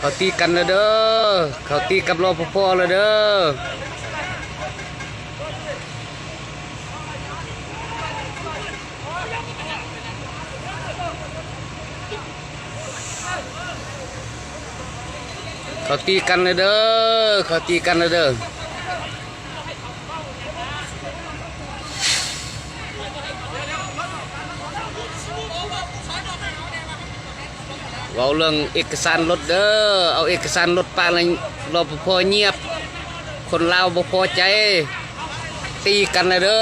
ເຂົາຕີກັນແລ້ວເດີ້ ເຂົາຕີກັບ ລປພ ແລ້ວເດີ້. ເຂົາຕີກັນແລ້ວເດີ້ ເຂົາຕີກັນແລ້ວເດີ້. ເວົ້າເລື່ອງເອກະສານລົດເດີ້ ເອົາເອກະສານລົດປະໃຫ້ ລປພ ຍຽບ. ຄົນລາວບໍ່ພໍໃຈ ຕີກັນແລ້ວເດີ້.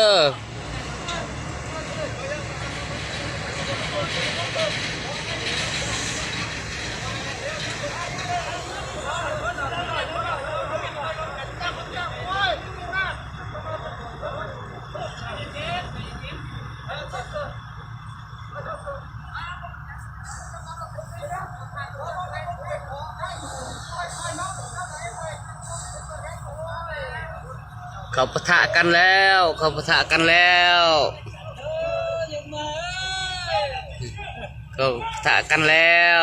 ເຂົາປະທະກັນແລ້ວ ເຂົາປະທະກັນແລ້ວ ເຂົາປະທະກັນແລ້ວ.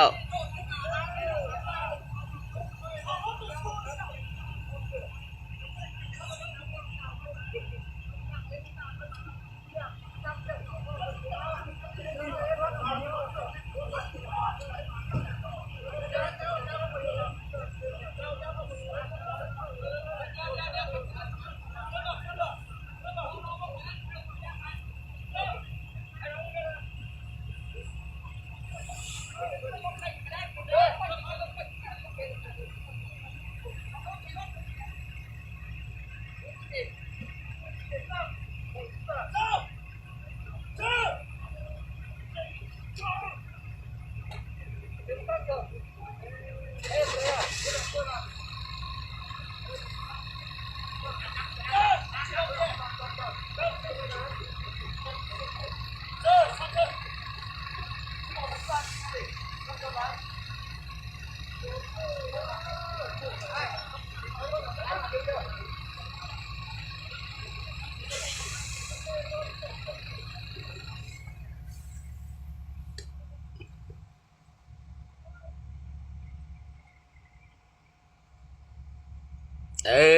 ເອີ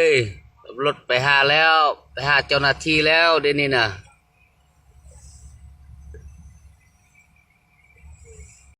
ລົດໄປຫາແລ້ວ ໄປຫາເຈົ້າໜ້າທີ່ແລ້ວ ດຽວນີ້ນະ.